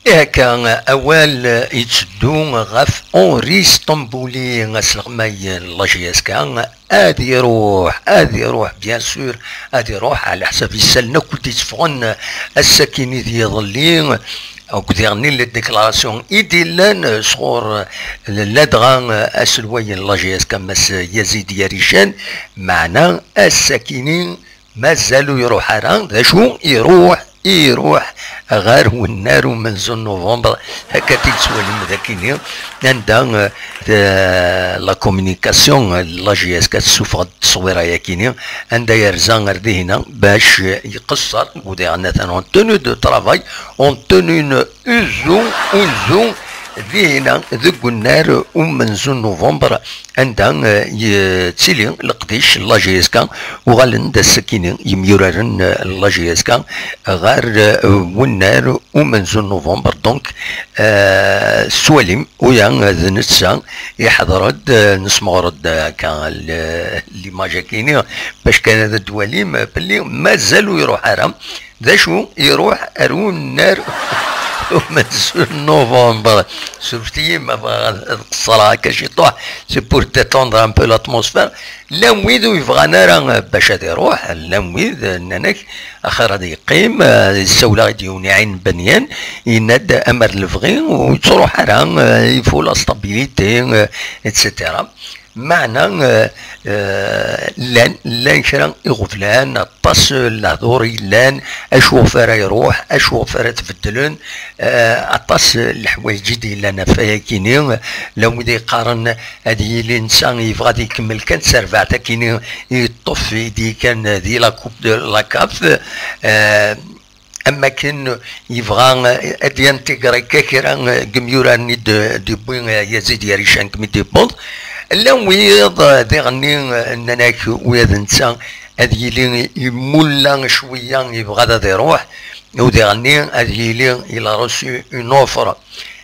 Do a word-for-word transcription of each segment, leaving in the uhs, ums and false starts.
Akka, awal yetteddu ɣef Henri Stambouli, asleɣmay n la J S K, ad iruḥ, ad iruḥ, bien sûr, ad iruḥ, ɛla ḥsab isallen akk i d-itteffɣen ass-akini d yiḍelli, akked diɣen les déclarations i d-illan sɣur ladɣa aselway n la J S K, Mass Yazid Yarican, meɛna ass-akini mazal ur iruḥ ara. D acu? Iruḥ, iruḥ ɣer wennar umenzu n novembre, akka i t-id-tettwalim dakini, anda, eh, la communication, eh, la J S K tessufeɣ-d tteswira-yakini, anda yerza ar dihina bac, eh, iqeṣṣer, u diɣen atan en tenue de travail, en tenue n uzu, uzu, dihina deg wennar umenzu n novembre, anda, eh, yettili leqdic n la J S K, uɣalen-d ass-akini yemyuraren, eh, n la J S K ɣer, eh, wennar umenzu n novembre. Donc, eh, s walim, uya d netta iḥḍer-d, eh, nesmeɣer-d akka l-, l'image-akini, bac kan ad d-twalim belli mazal ur iruḥ ara. D acu? Iruḥ ar unnar umenzu n novembre. Surfet-iyi ma bɣiɣ ad qeṣṣreɣ akka ciṭuḥ, c'est pour détendre un peu l'atmosphère. Llan wid ur yebɣan ara bac ad iruḥ, llan wid nnan-ak axir ad yeqqim, eh, yessawel-aɣ-id yiwen iɛin Benyan, yenna-d amer lebɣi ur yettruḥ ara, eh, il faut la stabilité, eh, et cetera. Meɛna, eh, eh, llan, llan kra iɣeblan, aṭas n lehdur i yellan, acu ɣef ara iruḥ, acu ɣef ara tbeddlen, eh, aṭas n leḥwayeǧ i d-yellan ɣef wayakini, llan wid yeqqaren ad yili netta yebɣa ad ikemmel kan d tarbaɛt akini i yeṭṭef i d-yekan di la Coupe de la CAF, eh, am wakken yebɣa ad d-yantigri akka kra n yimyuraren i d-, d-yewwi Yazid Yarican mi d-yewweḍ. Llan wiyaḍ diɣenni nnan-ak ula d netta ad yili imulla cwiya, yebɣa ad iruḥ, u diɣenni ad yili il a reçu une offre.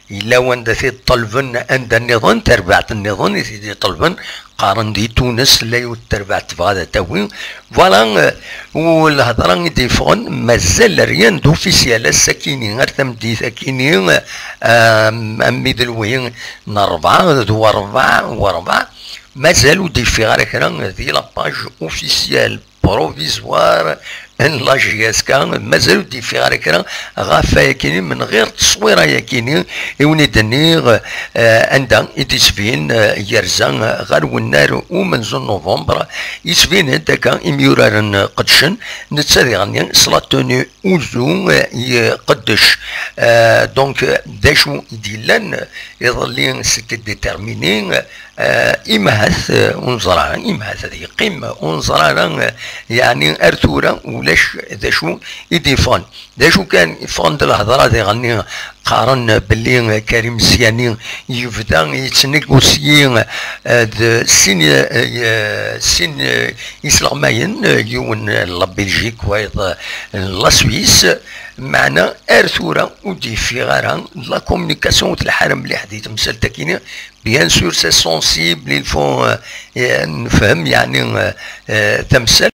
Yella wanda t-id-ṭelben anda nniḍen, tarbaɛt nniḍen i t-id-iṭelben, qqaren di Tunes, la yiwet terbaɛt tebɣa ad tawi. Voilà, euh, u lhedra i d-yeffɣen, mazal rien d'officiel ass-akini, ar tameddit-akini, euh, am-, am idelwi n rebɛa, d wa rebɛa, wa rebɛa, mazal ur d-yeffiɣ ara kra di la page officielle provisoire n la J S K, mazal ur d-yeffiɣ ara kra ɣef wayakini, menɣir tteswira-yakini i wen-id-nniɣ, eh, anda i d-yettbin, eh, yerza ɣer wennar umenzu n novembre, yettbin-d akka imyuraren qedcen, netta diɣenni s la tenue uzu, eh, iqeddec. Eh, donc, d acu i d-yellan iḍelli, c'était déterminé, eh, imahat, eh, ur neẓra ara, imahat ad yeqqim, ur neẓra ara, eh, yeɛni ar tura ulac d acu i d-yeffɣen. D acu kan, yeffɣen-d lhedra diɣenni, qqaren belli Karim Ziani yebda yettnegusyi, eh, d sin, eh, sin, eh, isleɣmayen, eh, yiwen n la Belgique, wayeḍ, eh, n la Suisse, meɛna ar tura ur d-yeffiɣ ara. La communication ur telḥa ara mliḥ di temsalt-akini. Bien sûr, c'est sensible, il faut, euh, euh, nefhem, yeɛni, euh, euh, tamsalt.